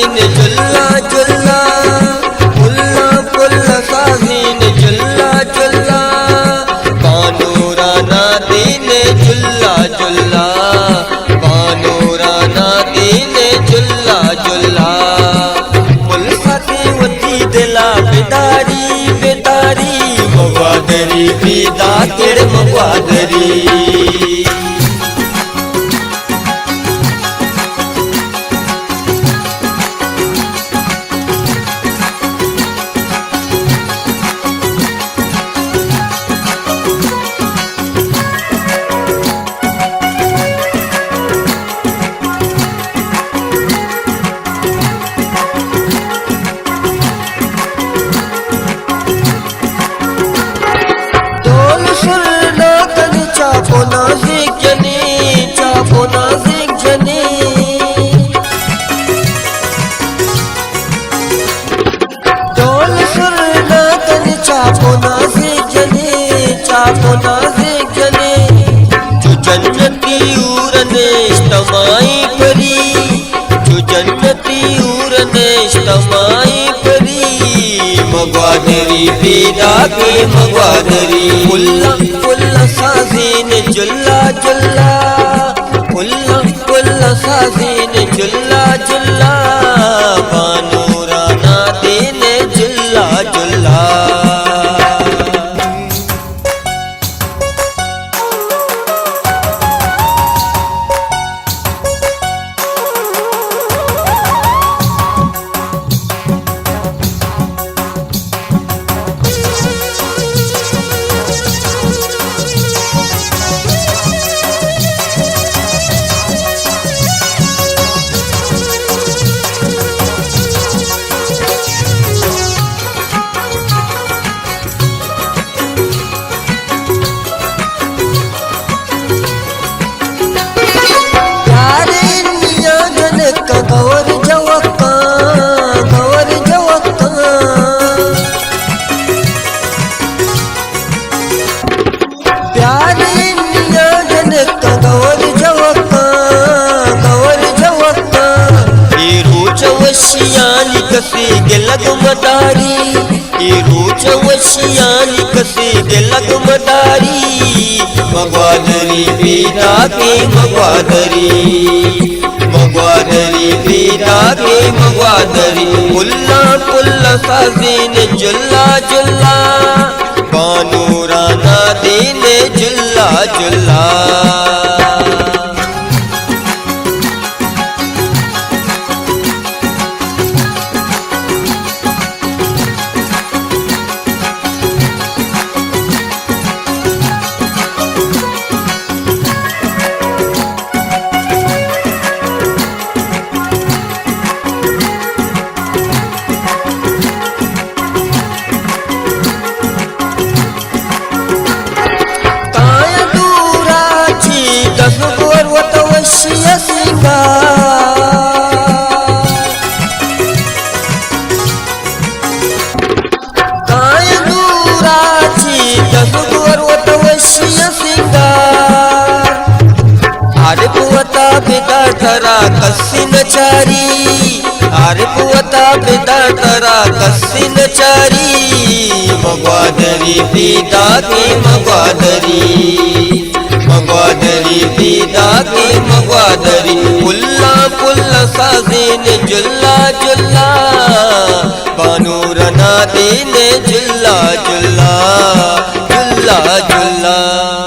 جلا جلا، پلا پلا سازین جلا جلا، بانورانا دین جلا جلا، بانورانا دین جلا جلا۔ پل سازی وتی دلا بداری، بداری، مگوادری پیدا کڑ مگوادری۔ ڈول سرنا کنی چاپ و نازک جنی، چاپ و نازک جنی۔ ڈول سرنا کنی چاپ و نازک جنی، چاپ و نازک جنی۔ چو جنتی اور نشتمائی پری، چو جنتی اور نشتمائی پری، مگوادری پیدا کے مگوادری۔ پلا پلا سازین جلا جلا، پلا پلا سازین جلا جلا، بانورانا دین جلا جلا۔ پیاریں میاں جنکاں گور جوکاں، گور جوکاں۔ پیاریں میاں جنکاں گور جوکاں، گور جوکاں۔ اے روچ وشیانی کسے گلگ مداری، اے روچ وشیانی کسے گلگ مداری، مگوادری پیدا کے مگوادری، مگوادری پیدا کے مگوادری۔ پلا پلا سازین جلا جلا، بانورانا دین جلا جلا۔ کایا دورا چی دزگور وت وشی سنگار۔ کایا دورا چی دزگور وت وشی سنگار۔ عارف وتا بدار ترا کسی نچاری، عارف وتا بدار ترا کسی نچاری۔ مگوادری پیدا کے مگوادری، مگوادری پیدا کے مگوادری۔ پلا پلا سازین جلا جلا، بانورانا دین جلا جلا، جلا جلا۔